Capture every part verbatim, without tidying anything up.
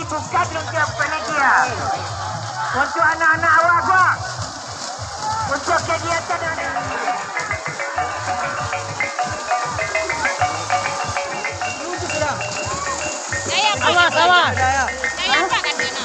Bukan untuk panitia. Untuk anak-anak awak ko. Untuk kegiatan anak. Awas, awas. Saya angkat kat sana.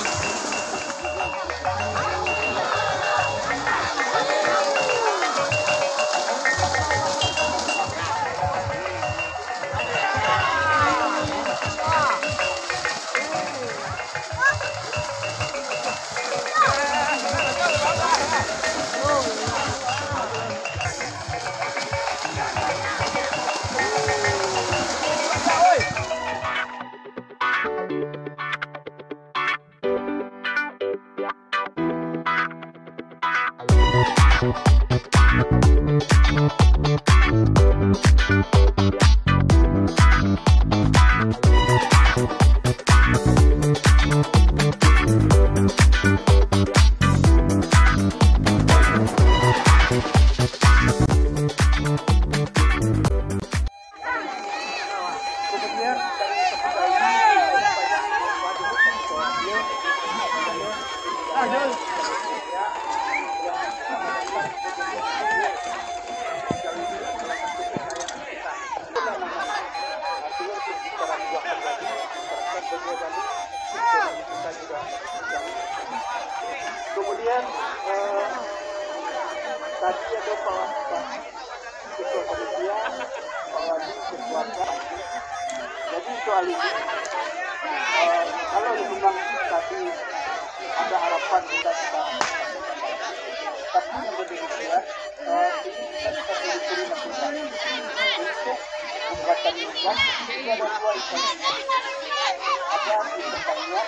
Kemudian, eh, tadi ada Pak, Pak Ketua Panitia, Pak Wali, Ketua P A. Jadi, soal ini, eh, kalau memang tadi ada harapan kita, kita, tapi yang berbeda, eh, ini kita bisa curi-curi masukan untuk pembuatan limbah. Ini ada dua event. Ada event pertanian,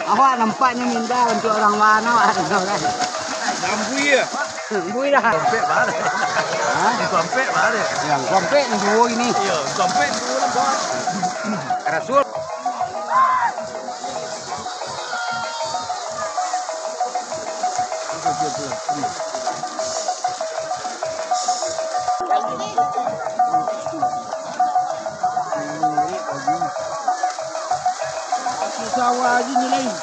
Awak nampaknyo mindah untuk urang bana, awak tu kan. Bambui ya? Bambui dah. Gompek bana. Hah? Gompek bana. Ya, gompek ni duo ini. Iya, gompek duo lah, Bang. Rasul. Sawah aja ni lain.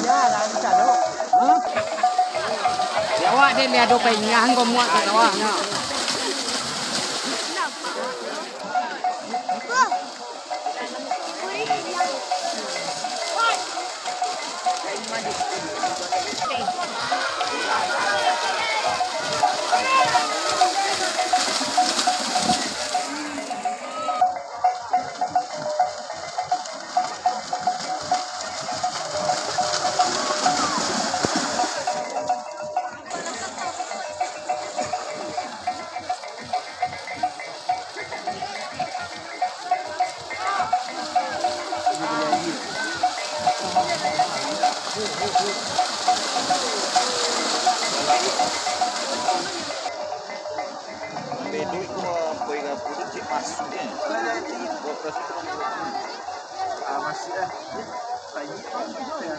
Ya, lah, bisa tu. Hah? Ya, awak dek lihat dopai ni, anggo muat ka sawah, nah. Bedo itu, apa yang aku tu cek masuk je. Operasi tu masuk. Ah, masuk eh. Lagi apa tu ya?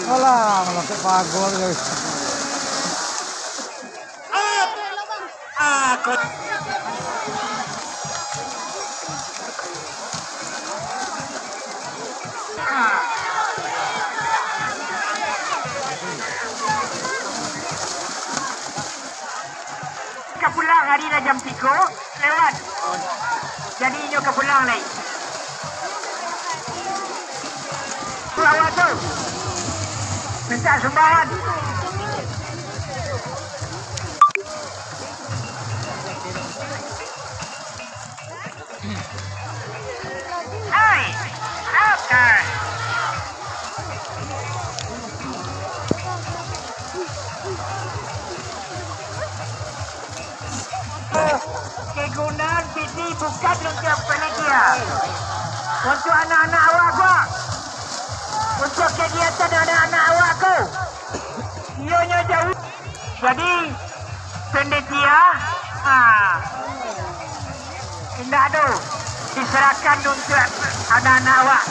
Alah, malapek pagar, guys. Ka pulang hari lah jam tigo lewat. Jadi inyo ka pulang lai. Tu awak tu mintak sumbangan. Hai, oke. Kegunaan pitih bukan untuk panitia, untuk anak-anak awak ko, untuk kegiatan anak-anak awak ko, iyonyo jauah. Jadi, panitia, ha, indak ado, diserahkan untuk anak-anak awak.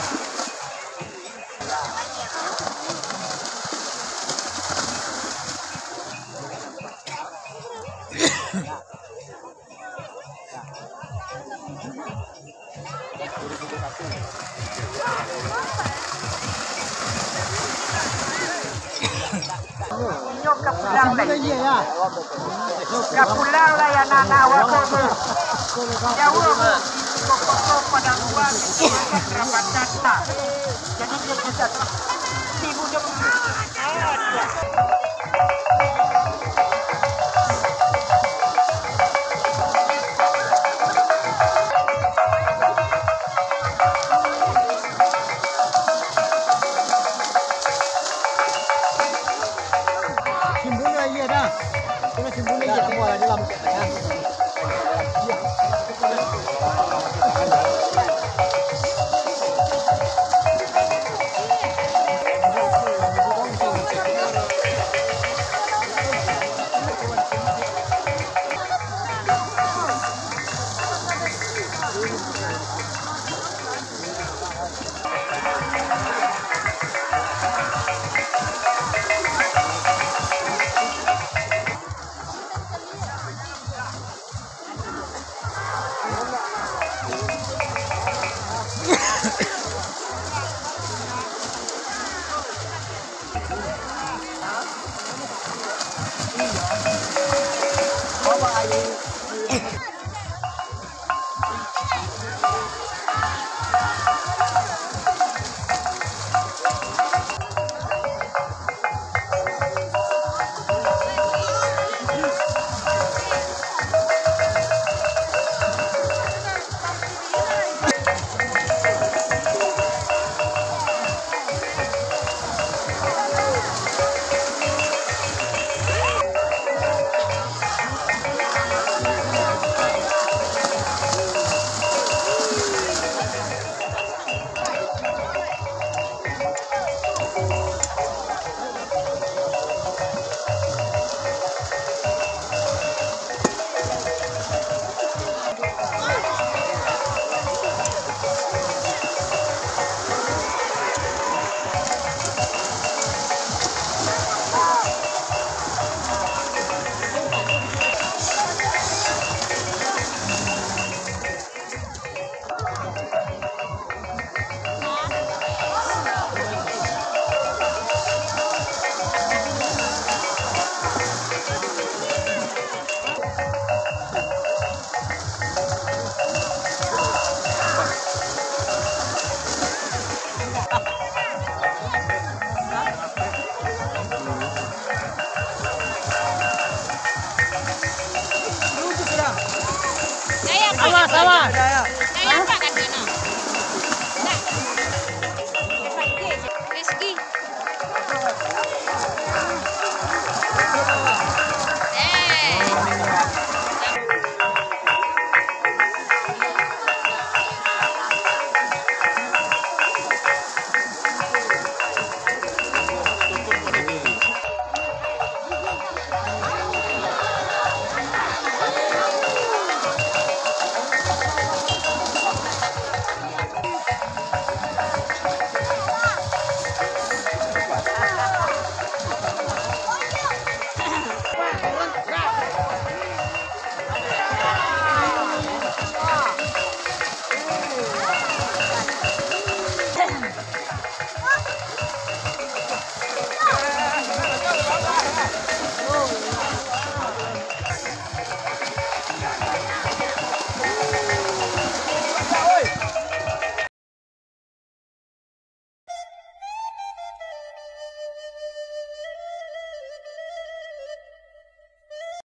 Inyo ka pulang lai. Ka pulang lai anak-anak awak ko tu. Jauah ko. Kok-kok Padang Dua, kerabat data. Jadi dia bisa tibu jam. Simbunyo aia dah. Cuma simbunyo aia. Dah lama lah dalam. Awas, awas.